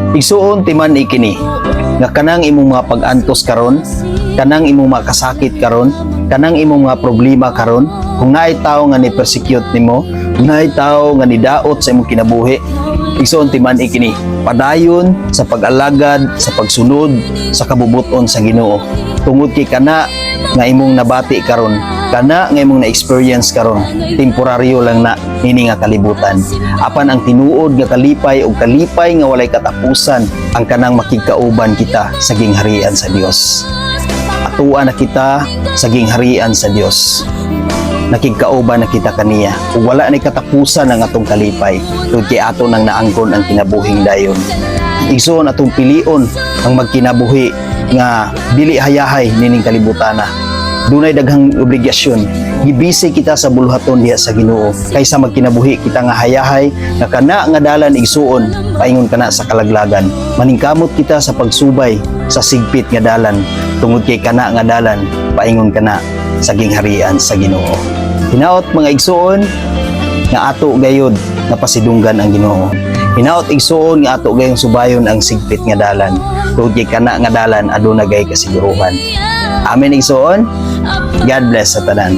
Igsuon, timan-i kini nga kanang imong mga pag-antos karon, kanang imong mga kasakit karon, kanang imong mga problema karon, kung naay tawo nga ni persecute nimo, kung naay tawo nga nidaot sa imong kinabuhi, igsuon, timan-i kini, padayon sa pag-alagad, sa pagsunod sa kabubuton sa Ginoo, tungod kay kana nga imong nabati karon, kana nga imong na-experience karon, temporaryo lang na ini nga kalibutan. Apan ang tinuod nga kalipay o kalipay nga walay katapusan ang kanang makigkauban kita sa gingharian sa Dios. Atua na kita sa gingharian sa Dios, nakigkauban na kita kaniya ug wala ni katapusan ang atong kalipay tungod kay ato nang naangkon ang kinabuhing dayon. Igsuon, atong pilion ang magkinabuhi nga dili hayahay nining kalibutana. Dunay daghang obligasyon, gibisi kita sa buluhaton diha sa Ginoo kaysa magkinabuhi kita nga hayahay, nga kana nga dalan, igsuon, paingon kana sa kalaglagan. Maningkamot kita sa pagsubay sa sigpit nga dalan tungod kay kana nga dalan paingon kana sa gingharian sa Ginoo. Hinaot, mga igsuon, nga ato gayod nga pasidunggan ang Ginoo. Hinaot, igsuon, nga ato gayong subayon ang sigpit nga dalan tungod kay kana nga dalan aduna gay kasiguruhan. Amen, igsuon. God bless sa tanan.